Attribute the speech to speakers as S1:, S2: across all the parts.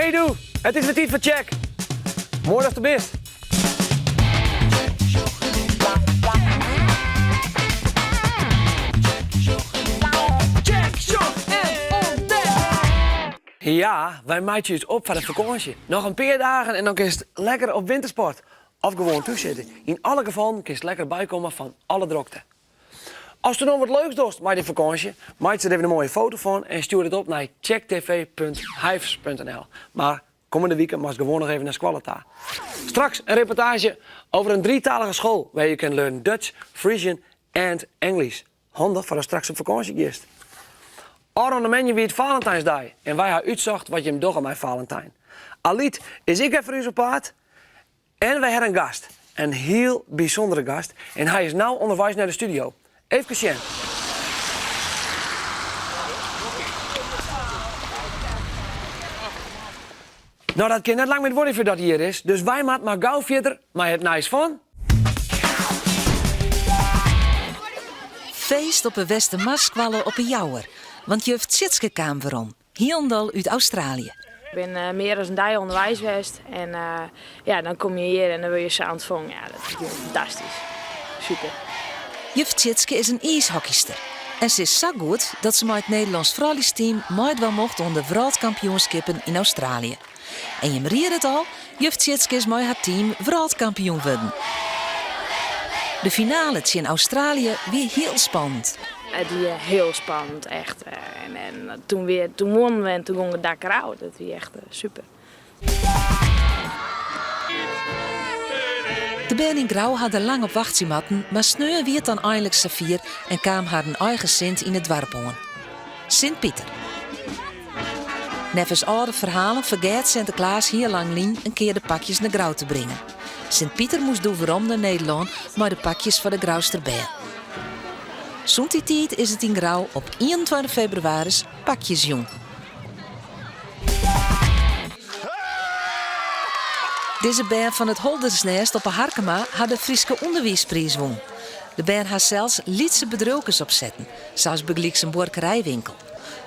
S1: Hey doe, it is wer tiid foar Tsjek. Moai datst der bist. Tsjek, sjoch en ûntdek! Ja, wy meitsje ús op foar de fakânsje. Noch in pear dagen en dan kinst lekker op wintersport. Of gewoan thús sitte. Yn alle gefallen kinst lekker bykomme fan alle drokte. Asto no wat leuks dochst mei dyn fakânsje, meitsje der even in moaie foto fan en stjoer it op nei tsjektv.hyves.nl. Mar kommende wike moatst gewoan noch even nei skoalle ta. Straks in reportaazje over een drietalige school where you can learn Dutch, Frisian and English. Handich foar ast straks op fakânsje giest. Ôfrûne moandei wie it Valentijnsdei en wy ha útsocht wat jim dogge mei Valentijn. Alyt is ek wer foar ús op paad En wy ha in gast, in hiel bysûndere gast en hy is no ûnderweis nei de studio. Efkes sjen. No dat kin net lang mear duorje foardat hy hjir is, dus wy moatte mar gau fierder mei it nijs fan.
S2: Feest op 'e Westermarskoalle op 'e Jouwer, want juf Tjitske kaam werom. Hielendal út Australië.
S3: Ik bin mear as in dei ûnderweis west en ja, dan komme je hjir en dan wurde je sa ûntfongen. Ja, dat is gewoan fantastysk. Super.
S2: Juf Tjitske is in iishockeyster en se is sa goed dat se mei it Nederlânsk frouljusteam meidwaan mocht oan de wrâldkampioenskippen yn Australië. En jim riede it al, juf Tjitske is mei har team wrâldkampioen wurden. De finale tsjin Australië wie hiel spannend.
S3: It wie hiel spannend, echt. En, en toen, weer, toen wonnen we en toen gong it dak derôf. Dat wie echt super.
S2: De bern yn Grou ha der lang op wachtsje moatten, mar sneon wie it dan einlik safier en kaam harren eigen Sint yn it doarp oan. Sint Piter. Neffens âlde ferhalen fergeat Sinteklaas hiel lang lyn in kear de pakjes nei Grou te bringen. Sint Piter moast doe werom nei Nederlân mei de pakjes foar de Grouster bern. Sûnt dy tiid is it yn Grou op 21 febrewaris pakjesjûn. Dizze bern fan it Holdersnêst op 'e Harkema ha de Fryske ûnderwiispriis wûn. De bern ha sels lytse bedriuwkes opsetten, sa as bygelyks in buorkerijwinkel.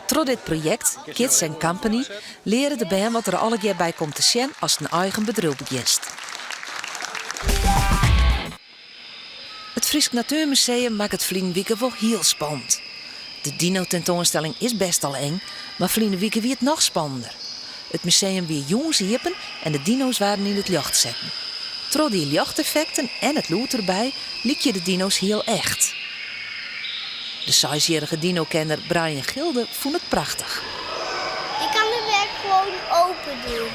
S2: Troch dit projekt, Kids and Company, leare de bern wat der allegear by komt te sjen ast in eigen bedriuw begjinst. It Frysk Natuermuseum makket ferline wike wol hiel spannend. De dino-tentoanstelling is bêst al eng, mar ferline wike wie it noch spannender. It museum wie jûns iepen en de dino's waarden yn it ljocht setten. Troch dy ljochteffekten en it lûd derby lykje de dino's hiel echt. De seisjierrige dinokenner Brian Gilde fûn it prachtich.
S4: Je kan de bek gewoon open doen.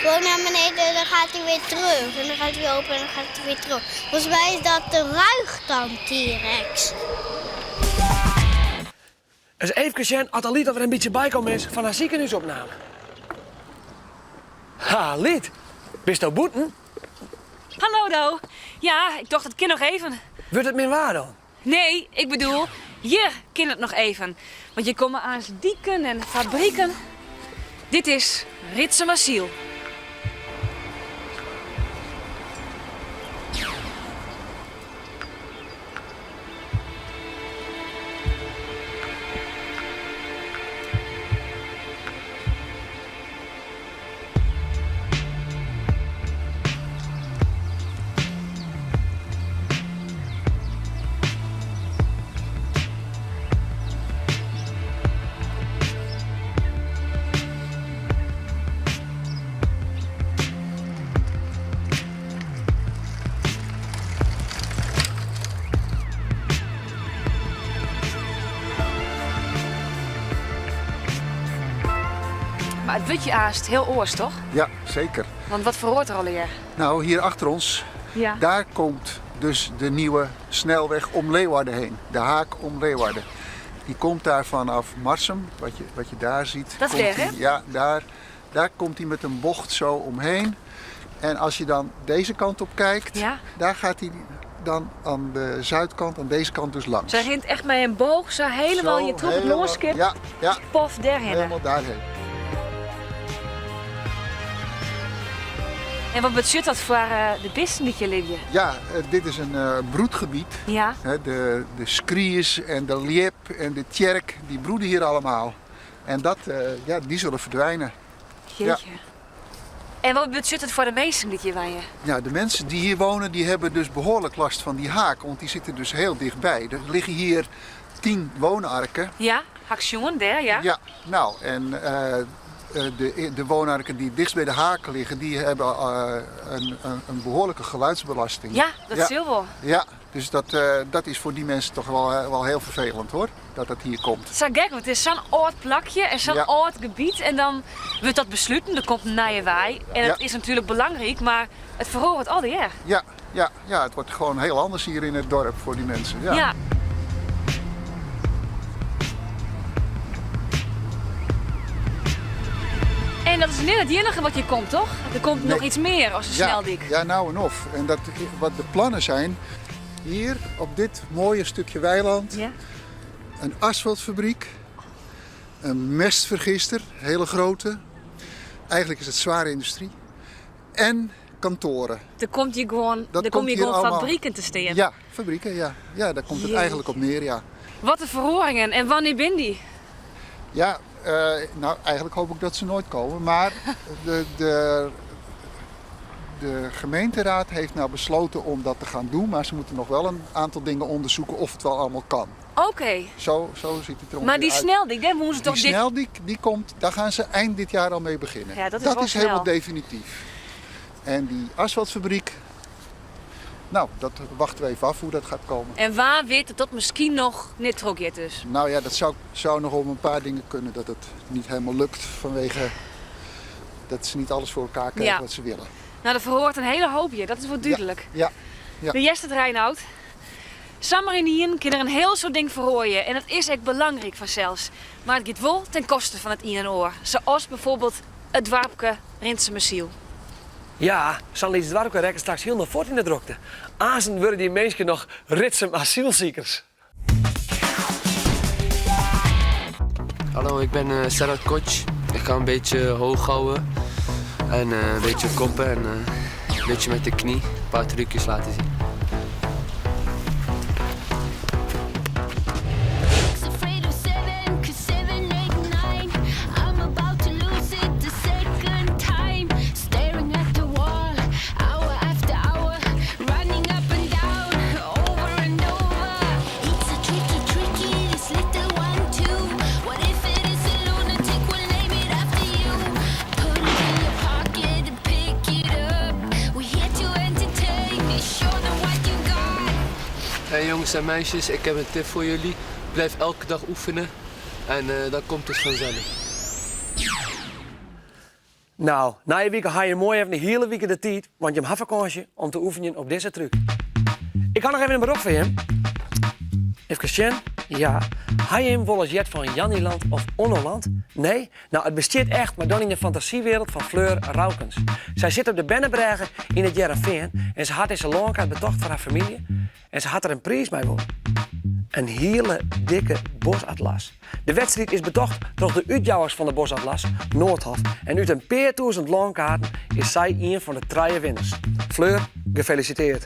S4: Gewoon naar beneden en dan gaat hij weer terug. En dan gaat hij weer open en dan gaat hij weer terug. Volgens mij is dat de ruigtand T-Rex.
S1: Ris efkes sjen oft Alyt alwer in bytsje bykommen is fan har sikehûsopname. Ha, Alyt, bisto bûten?
S5: Hallo Do. Ja, ik tocht it kin noch even.
S1: Wurdt it min waar dan?
S5: Nee, ik bedoel, hjir kin it noch even. Want hjir komme aanst diken en fabriken. Dit is Ritsumasyl. Mar it wurdt hjir aanst hiel oars, toch?
S6: Ja, zeker.
S5: Want wat feroaret der allegear?
S6: Nou, hier achter ons,
S5: Ja.
S6: daar komt dus de nieuwe snelweg om Leeuwarden heen. De haak om Leeuwarden. Die komt daar vanaf Marsum, wat je, wat je daar ziet.
S5: Dat
S6: komt
S5: dêr,
S6: die-
S5: hè?
S6: Ja, daar, daar komt hij met een bocht zo omheen. En als je dan deze kant op kijkt,
S5: Ja.
S6: daar gaat hij dan aan de zuidkant, aan deze kant dus langs.
S5: Sy rint echt mei in boog sa helemaal
S6: Zo
S5: hjir troch it
S6: helemaal-
S5: lânskip.
S6: Ja, ja,
S5: Pof dêrhinne.
S6: helemaal daarheen.
S5: En wat betsjut dat foar eh, de bisten dy't hjir libje?
S6: Ja, eh, dit is een eh, broedgebied.
S5: Ja.
S6: Hè, de, de skries en de ljip en de tjerk, die broeden hier allemaal. En dat, ja, die zullen verdwijnen.
S5: Jeetje. En wat betsjut it foar de minsken dy't hjir wenje?
S6: Ja, de mensen die hier wonen, die hebben dus behoorlijk last van die haak. Want die zitten dus heel dichtbij. Er liggen hier 10 woonarken.
S5: Ja, ha ik sjoen dêr, ja.
S6: Ja, nou, en de woonarken die dichtst bij de haak liggen, die hebben een behoorlijke geluidsbelasting.
S5: Ja, dat sil wol.
S6: Ja, dus dat is voor die mensen toch wel heel vervelend hoor, dat dat hier komt.
S5: Sa gek, want it is sa'n âld plakje en sa'n âld gebiet en dan wurdt dat besluten, der komt in nije wei en dat is natuerlik belangryk, mar it feroaret allegear.
S6: Ja, ja, ja, het wordt gewoon heel anders hier in het dorp voor die mensen. Ja.
S5: En dat is net it iennige wat hjir komt, toch? Der komt noch
S6: Nee.
S5: iets mear as de sneldyk.
S6: Ja, nou en of. En dat, wat de plannen zijn, hier op dit mooie stukje weiland, een asfaltfabriek, een mestvergister, hele grote. Eigenlijk is het zware industrie. En kantoren.
S5: Der komt hjir gewoan,
S6: Dat
S5: der
S6: komt
S5: komme hjir
S6: hier
S5: gewoan
S6: allemaal.
S5: fabriken te stean.
S6: Ja, fabrieken, ja. Ja, daar komt het
S5: Jeetje.
S6: eigenlijk op neer, ja.
S5: Wat in feroaringen en wannear binne dy?
S6: Ja, nou eigenlijk hoop ik dat ze nooit komen. Maar de gemeenteraad heeft nou besloten om dat te gaan doen. Maar ze moeten nog wel een aantal dingen onderzoeken of het wel allemaal kan.
S5: Oké.
S6: Zo ziet het er
S5: Maar die
S6: ongeveer uit.
S5: sneldyk, daar moeten ze
S6: Die
S5: toch dit
S6: sneldyk, die komt, daar gaan ze eind dit jaar al mee beginnen.
S5: Ja, dat is
S6: Dat
S5: wel
S6: is helemaal
S5: snel.
S6: definitief. En die asfaltfabriek, nou, dat wachten we even af hoe dat gaat komen.
S5: En wa wit dat dat miskien noch net trochgiet dus?
S6: Nou ja, dat zou nog om een paar dingen kunnen dat het niet helemaal lukt vanwege dat ze niet alles voor elkaar krijgen wat ze willen.
S5: Nou, dat verhoort een hele hoop hier, dat is wel duidelijk. De Jester het Reinoud. Samar in hier kan er een heel soort ding verhooien en dat is echt belangrijk vanzelfs. Maar het gaat wel ten koste van het een en oor. Zoals bijvoorbeeld het dorpke Rinsumaseal.
S1: Ja, sa'n lyts doarpke rekke straks hielendal fuort yn de drokte. Aansen wurde dy minsken noch Ritsum asielsiekers.
S7: Hallo, ik ben Serhat Koç. Ik ga een beetje hoog houden en een beetje koppen en een beetje met de knie. Een paar trucjes laten zien. Hey jongens en meisjes, ik heb een tip voor jullie. Blijf elke dag oefenen en dan komt het vanzelf.
S1: Nou, nije wike ha je moai even de hiele wike de tiid, want je hebt vakantie om te oefenen op deze truc. Ik ha noch even in berjocht foar jim. Even sjen. Ja. Ha je him wolris heard fan Jannieland of Onnoland? Nee? Nou, it bestiet echt, mar dan yn de fantasiewereld fan Fleur Roukens. Sy sit op de Bernebrêge yn it Hearrenfean en se hat dizze lânkaart betocht foar har famylje en se hat der in priis mei wûn. In hiele dikke bosatlas. De wedstriid is betocht troch de útjouwers fan de bosatlas, Noordhoff. En út in pear tûzen lânkaarten is sy ien fan de trije winners. Fleur, gefeliciteerd.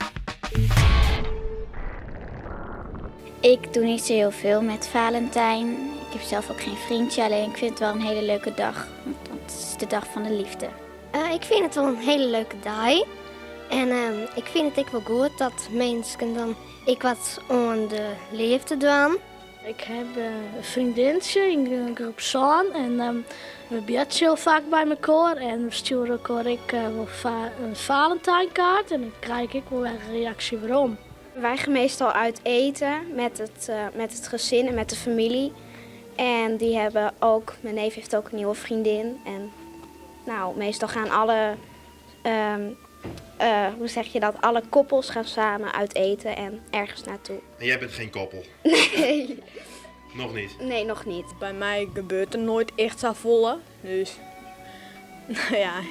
S8: Ik doe niet zo heel veel met Valentijn. Ik heb zelf ook geen vriendje, alleen ik vind het wel een hele leuke dag. Want het is de dag van de liefde.
S4: Ik vind het wel een hele leuke dag. En ik vind het ook wel goed dat mensen dan ik wat om de liefde doen.
S3: Ik heb een vriendinnetje in de groep Zaan en we bidden heel vaak bij elkaar en we sturen elkaar ik wel een Valentijnkaart en dan krijg ik wel weer een reactie waarom.
S8: Wij gaan meestal uit eten met het gezin en met de familie. En die hebben ook, mijn neef heeft ook een nieuwe vriendin. En meestal gaan alle hoe zeg je dat? Alle koppels gaan samen uit eten en ergens naartoe.
S9: En jij bent geen koppel?
S8: Nee.
S9: Nog niet?
S8: Nee, nog niet.
S3: Bij mij gebeurt er nooit echt zo volle. Dus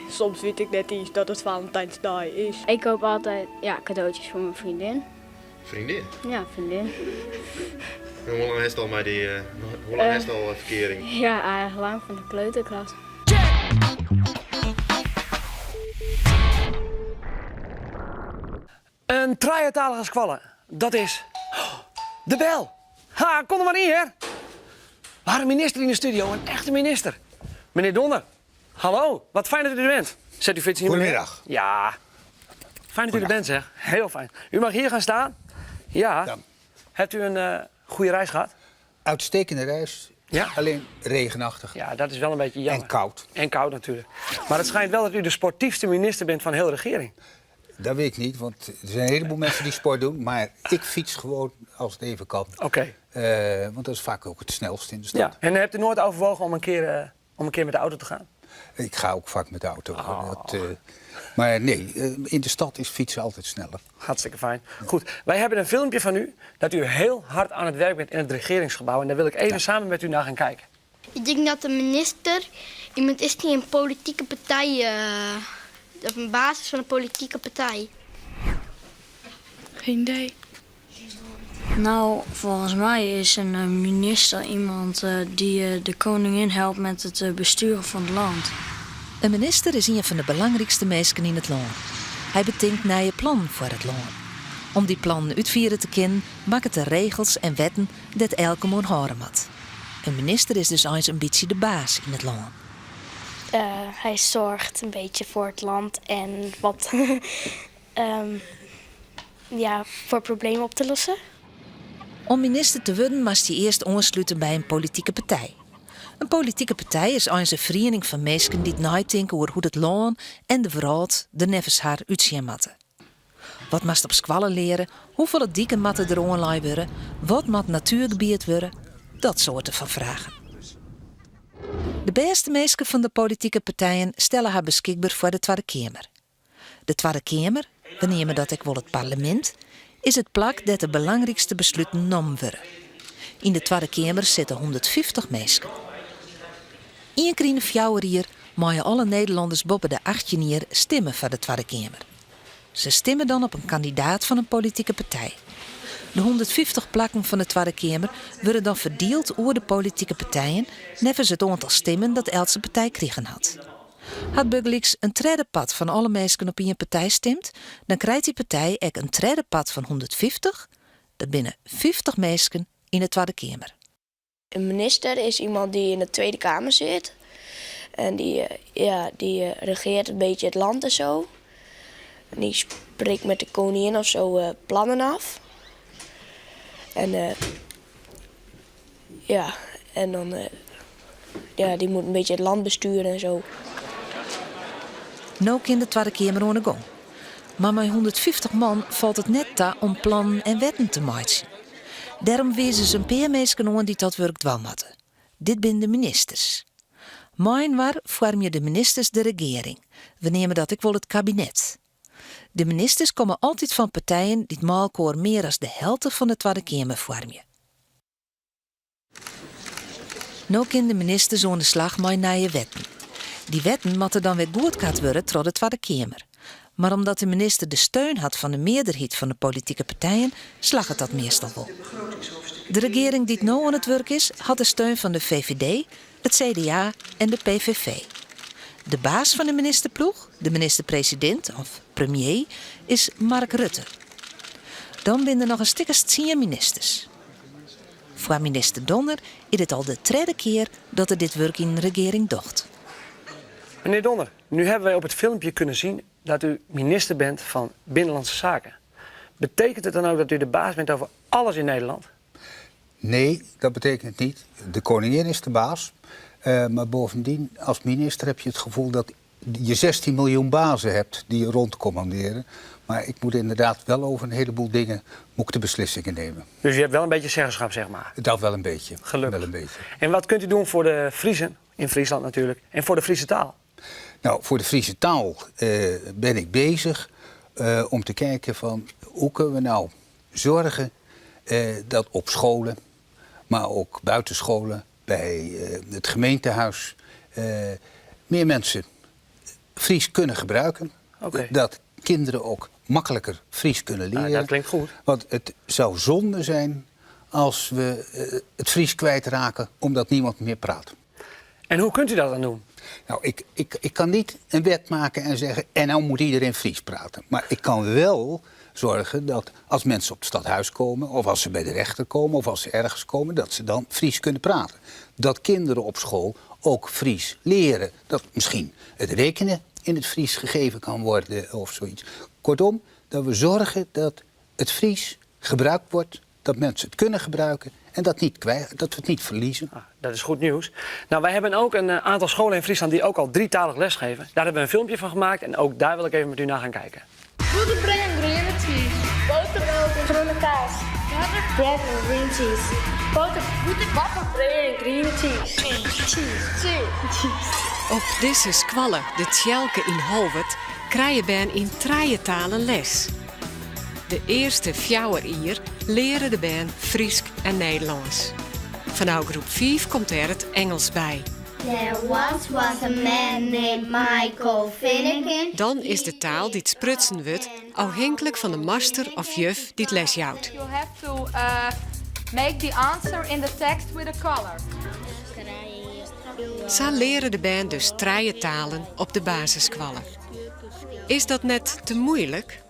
S3: soms weet ik net eens dat het Valentijnsdag is.
S8: Ik koop altijd cadeautjes voor mijn vriendin.
S9: Vriendin?
S8: Ja, vriendin.
S9: En hoe lang is het al met die hoe lang is het al verkering?
S8: Ja, eigenlijk lang van de kleuterklas.
S1: Een trijetalige skoalle, dat is de bel. Ha, kom er maar in, hè. We ha in minister yn de studio, in echte minister. Menear Donner, hallo, wat fijn dat u er bent. Zet uw fiets hier maar neer.
S6: Goedemiddag.
S1: Ja, fijn dat u er bent zeg. Heel fijn. U mag hier gaan staan. Ja. Hebt u een eh, goede reis gehad?
S10: Uitstekende reis.
S1: Ja.
S10: Alleen regenachtig.
S1: Ja, dat is wel een beetje jammer.
S10: En koud.
S1: En koud natuurlijk. Maar het schijnt wel dat u de sportiefste minister bent van heel de regering.
S10: Dat weet ik niet, want er zijn een heleboel mensen die sport doen. Maar ik fiets gewoon als het even kan.
S1: Oké.
S10: Eh, want dat is vaak ook het snelst in de stad.
S1: Ja. En hebt u nooit overwogen om een keer, eh, om een keer met de auto te gaan?
S10: Ik ga ook vaak met de auto.
S1: Oh.
S10: Dat, eh, maar nee, in de stad is fietsen altijd sneller.
S1: Hartstikke fijn. Goed, wij hebben een filmpje van u dat u heel hard aan het werk bent in het regeringsgebouw. En daar wil ik even samen met u naar gaan kijken.
S4: Ik denk dat de minister iemand is die een politieke partij, eh, op een basis van een politieke partij.
S3: Geen idee. Nou, volgens mij is een eh, minister iemand eh, die eh, de koningin helpt met het besturen van het land.
S2: In minister is ien fan de belangrykste minsken yn it lân. Hy betinkt nije plannen foar it lân. Om dy plannen útfiere te kinnen, makket er regels en wetten dêr't elk him oan hâlde moat. In minister is dus eins in bytsje de baas yn it lân.
S3: Eh, hij zorgt een beetje voor het land en wat ehm, ja, voor problemen op te lossen.
S2: Om minister te wurden moatst je earst oanslute by in politike partij. In politike partij is eins in feriening fan minsken dy't neitinke oer hoe't it lân en de wrâld der neffens har útsjen moatte. Wat moatst op skoalle leare, hoefolle diken moatte der oanlein wurde, wat moat natuergebiet wurde, dat soarte fan fragen. De bêste minsken fan de politike partijen stelle har beskikber foar de Twadde Keamer. De Twadde Keamer, we neame dat ek wol it parlemint, is it plak dêr't de belangrykste besluten nommen wurde. Yn de Twadde Keamer sitte 150 minsken. Ien kear yn de fjouwer jier meie alle Nederlanners boppe de 18 jier stimme foar de Twadde Keamer. Se stimme dan op in kandidaat fan in politike partij. De 150 plakken fan de Twadde Keamer wurde dan ferdield oer de politike partijen neffens it oantal stimmen dat eltse partij krigen hat. Hat bygelyks in tredde part fan alle minsken op ien partij stimd, dan krijt dy partij ek in tredde part fan 150, dat binne 50 minsken yn de Twadde Keamer.
S3: Een minister is iemand die in de Tweede Kamer zit. En die, eh, ja, die eh, regeert een beetje het land en zo. En die spreekt met de koningin of zo eh, plannen af. En eh, ja, en dan, eh, ja, die moet een beetje het land besturen en zo.
S2: No kin de Twadde Keamer oan 'e gong. Mar mei 150 man falt it net ta om plannen en wetten te meitsjen. Dêrom wize se in pear minsken oan dy't dat wurk dwaan moatte. Dit binne de ministers. Mei-inoar foarmje de ministers de regearing. We neame dat ek wol it kabinet. De ministers komme altyd fan partijen dy't mei elkoar mear as de helte fan de Twadde Keamer foarmje. No kinne de ministers oan de slach mei nije wetten. Dy wetten moatte dan wer goedkard wurde troch de Twadde Keamer. Mar omdat de minister de steun hat fan de mearderheid fan de politike partijen, slagget dat meastal wol. De regearing dy't no oan it wurk is, hat de steun fan de VVD, it CDA en de PVV. De baas fan de ministerploech, de minister-presidint of premier, is Mark Rutte. Dan binne der noch in stik as tsien ministers. Foar minister Donner is it al de tredde kear dat er dit wurk yn in regearing docht.
S1: Meneer Donner, nu hebben wij op het filmpje kunnen zien dat u minister bent van Binnenlandse Zaken. Betekent het dan ook dat u de baas bent over alles in Nederland?
S10: Nee, dat betekent niet. De koningin is de baas. Uh, maar bovendien, als minister heb je het gevoel dat je 16 miljoen bazen hebt die je rondcommanderen. Maar ik moet inderdaad wel over een heleboel dingen moet ik de beslissingen nemen.
S1: Dus je hebt wel een beetje zeggenschap, zeg maar?
S10: Dat wel een beetje.
S1: Gelukkig.
S10: Wel een beetje.
S1: En wat kunt u doen voor de Friezen, in Friesland natuurlijk, en voor de Friese taal?
S10: Nou, voor de Friese taal uh, ben ik bezig uh, om te kijken van hoe kunnen we nou zorgen uh, dat op scholen, maar ook buitenscholen, bij het gemeentehuis, meer mensen Fries kunnen gebruiken.
S1: Okay.
S10: Dat kinderen ook makkelijker Fries kunnen leren.
S1: Nou, dat klinkt goed.
S10: Want het zou zonde zijn als we het Fries kwijtraken omdat niemand meer praat.
S1: En hoe kunt u dat dan doen?
S10: Nou, ik, ik, ik kan niet een wet maken en zeggen... en nou moet iedereen Fries praten. Maar ik kan wel zorgen dat als mensen op het stadhuis komen, of als ze bij de rechter komen, of als ze ergens komen, dat ze dan Fries kunnen praten. Dat kinderen op school ook Fries leren. Dat misschien het rekenen in het Fries gegeven kan worden of zoiets. Kortom, dat we zorgen dat het Fries gebruikt wordt, dat mensen het kunnen gebruiken en dat, niet kwijt, dat we het niet verliezen.
S1: Ah, dat is goed nieuws. Nou, wij hebben ook een eh, aantal scholen in Friesland die ook al drietalig lesgeven. Daar hebben we een filmpje van gemaakt en ook daar wil ik even met u naar gaan kijken.
S11: Butterbread en griene cheese. Boterbrood en groene kaas. Butter, bread en green cheese. Boter, butter, butter, en green cheese. Cheese, cheese, cheese.
S12: Op dizze skoalle, de Tsjelke yn Holwert, krije bern yn trije talen les. De earste fjouwer jier leare de bern Frysk en Nederlânsk. Fanôf groep 5 komt dêr it Ingelsk by.
S4: There once was a man named Michael Finnegan.
S12: Dan is de taal dy't sprutsen wurdt ôfhinklik fan de master of juf dy't les jout.
S13: You have to uh, make the answer in the text with a color.
S12: Sa leare de bern dus trije talen op de basisskoalle. Is dat net te muoilik?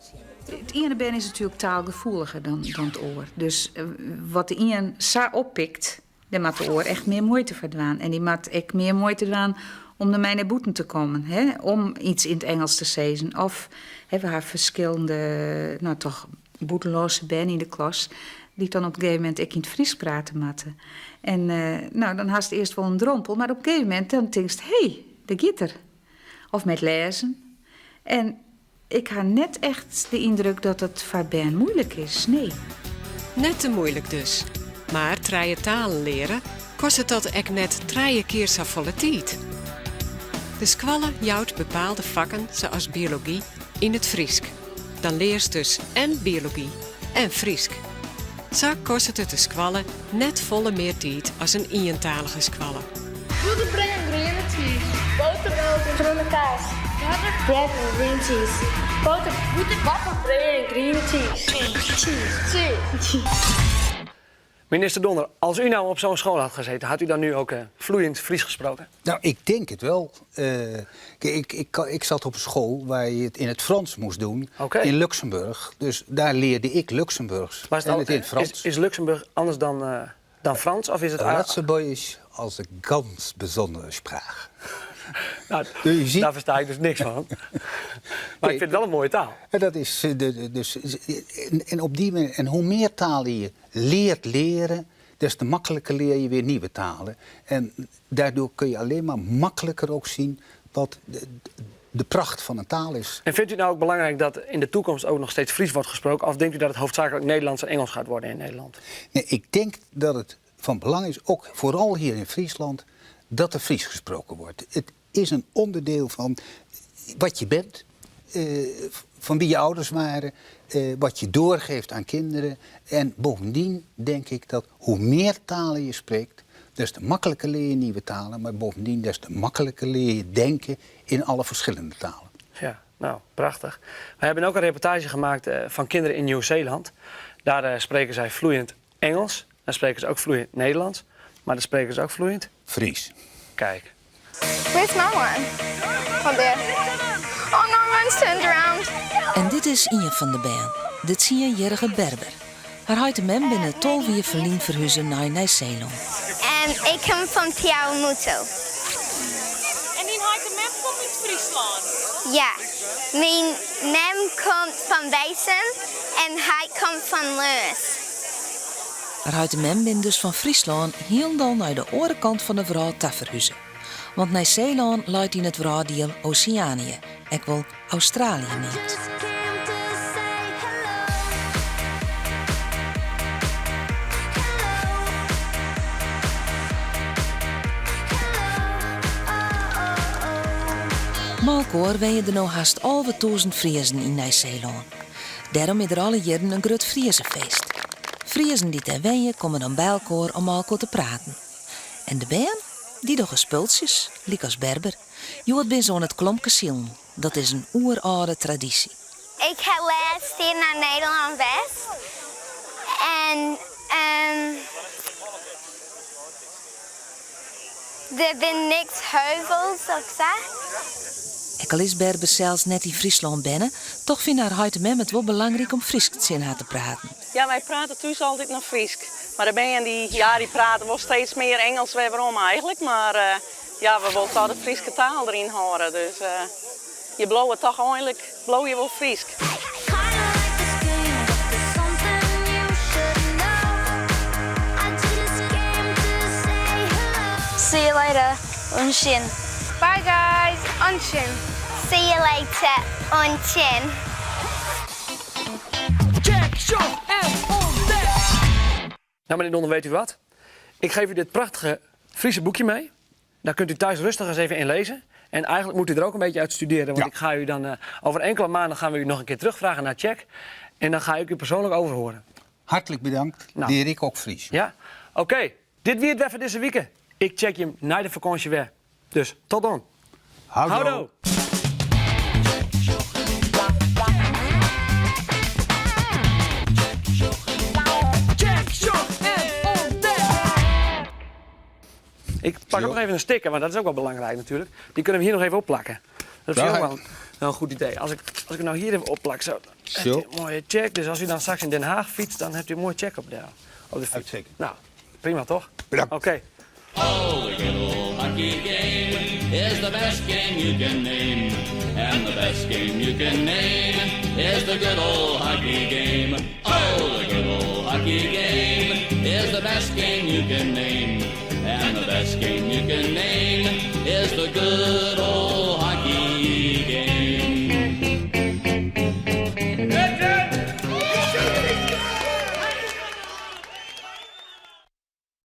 S14: It iene bern is natuerlik taalgefoeliger dan, dan it oar. Dus eh, wat de ien sa oppikt, dêr moat de oar echt mear muoite foar dwaan. En dy moat ek mear muoite dwaan om dermei nei bûten te kommen. Hè? Om iets yn it Ingelsk te sizzen. Of hè, we ha ferskillende, no, toch bûtenlânske bern yn de klas, dy't dan op in gegeven momint ek yn it Frysk prate moatte. En eh, no, dan hast earst wol in drompel, mar op in gegeven momint dan tinkst, hé, hey, dêr giet er. Of mei it lêzen. En ik ha net echt de yndruk dat it foar bern muoilik is, nee.
S12: Net te muoilik dus. Mar trije talen leare, kostet dat ek net trije kear safolle tiid? De skoalle jout bepaalde fakken, sa as biology, yn it Frysk. Dan learst dus en biology en Frysk. Sa kostet it de skoalle net folle mear tiid as in ientalige skoalle.
S11: Butterbread en griene cheese. Boterbrood en groene kaas. Butter, bread en green cheese. Boter, butter, butter, bread en green cheese. Cheese, cheese, cheese.
S1: Minister Donner, als u nou op zo'n school had gezeten, had u dan nu ook uh, vloeiend Fries gesproken?
S10: Nou, ik denk het wel. Uh, ik, ik, ik zat op een school waar je het in het Frans moest doen,
S1: okay.
S10: in Luxemburg. Dus daar leerde ik Luxemburgs.
S1: Maar is,
S10: en het in het Frans.
S1: Is, is Luxemburg anders dan, uh, dan Frans? Of is het
S10: Luxemburg als een ganz bijzondere spraak.
S1: Nou, dus ziet... Daar versta ik dus niks van. maar ik vind het wel een mooie taal.
S10: En dat is, dus, en, op die manier, en hoe meer talen je leert leren, des te makkelijker leer je weer nieuwe talen. En daardoor kun je alleen maar makkelijker ook zien wat de, de pracht van een taal is.
S1: En vindt u nou ook belangrijk dat in de toekomst ook nog steeds Fries wordt gesproken? Of denkt u dat het hoofdzakelijk Nederlands en Engels gaat worden in Nederland?
S10: Nee, ik denk dat het van belang is, ook vooral hier in Friesland, dat er Fries gesproken wordt. Het is een onderdeel van wat je bent, eh, van wie je ouders waren, eh, wat je doorgeeft aan kinderen. En bovendien denk ik dat hoe meer talen je spreekt, des te makkelijker leer je nieuwe talen, maar bovendien des te makkelijker leer je denken in alle verschillende talen.
S1: Ja, nou, prachtig. We hebben ook een reportage gemaakt eh, van kinderen in Nieuw-Zeeland. Daar spreken zij vloeiend Engels, daar spreken ze ook vloeiend Nederlands, maar daar spreken ze ook vloeiend
S10: Fries.
S1: Kijk.
S11: Where's my one? Oh, there. Oh no, mine's turned around.
S2: En dit is ien fan de bern, de tsienjierrige Berber. Har heit en mem binne 12 jier ferlyn ferhuze nei Nij-Seelân.
S4: En ik kom fan Te Awamutu.
S13: En dyn heit en mem komt út Fryslân?
S4: Ja, myn mem komt fan Winsum en heit komt fan Leons.
S2: Har heit en mem binne dus fan Fryslân hielendal nei de oare kant fan de wrâld ta ferhuze. Want Nij-Seelân leit yn it wrâlddiel Oseanië, ek wol Australië neamd. Mei elkoar wenje der no hast 11.000 Friezen yn Nij-Seelân. Dêrom is der alle jierren in grut Friezefeest. Friezen dy't dêr wenje komme dan by elkoar om mei elkoar te praten. En de bern? Dy dogge spultsjes, lykas Berber. Hjoed binne se oan it klompkesilen. Dat is in oerâlde tradysje.
S4: Ik ha lêst jier nei Nederlân west en um, der binne niks heuvels of sa.
S2: Ek al is Berber sels net yn Fryslân berne, toch fine har heit en mem it wol belangryk om Frysk tsjin har te praten.
S15: Ja, wy prate thús altyd noch Frysk. Mar de bern dy, ja, dy prate wol steeds mear Engels wer werom eigentlik. Mar ja, we wolle toch de Fryske taal deryn hâlde. Dus je bliuwe toch einlik, bliuwe je wol Frysk.
S11: See you later, oant sjen. Bye guys, oant sjen.
S4: See you later, oant sjen.
S1: Check, sjoch en ûntdek! Nou meneer Donder, weet u wat? Ik geef u dit prachtige Friese boekje mee. Daar kunt u thuis rustig eens even in lezen. En eigenlijk moet u er ook een beetje uit studeren. Want ik ga u dan, over enkele maanden gaan we u nog een keer terugvragen naar Tsjek. En dan ga ik u persoonlijk overhoren.
S10: Hartelijk bedankt.
S1: Nou.
S10: Leer ik ook Fries.
S1: Ja? Oké, dit wie it wer foar dizze wike. Ik check jim nei de fakânsje wer. Dus tot dan.
S10: Houdoe.
S1: Check, sjoch en ûntdek! Ik pak ook nog even een sticker, want dat is ook wel belangrijk natuurlijk. Die kunnen we hier nog even opplakken. Dat is ook wel, wel een goed idee. Als ik, als ik hem nou hier even opplak, zo.
S10: Zo.
S1: Een mooie check. Dus als u dan straks in Den Haag fietst, dan hebt u een mooie check op de, op de fiets.
S10: Uitstekend.
S1: Nou, prima toch?
S10: Bedankt.
S1: Oké.
S16: Oh, the good old hockey game is the best game you can name. And the best game you can name is the good old hockey game. Oh, the good old hockey game is the best game you can name. And the best game you can name is the good.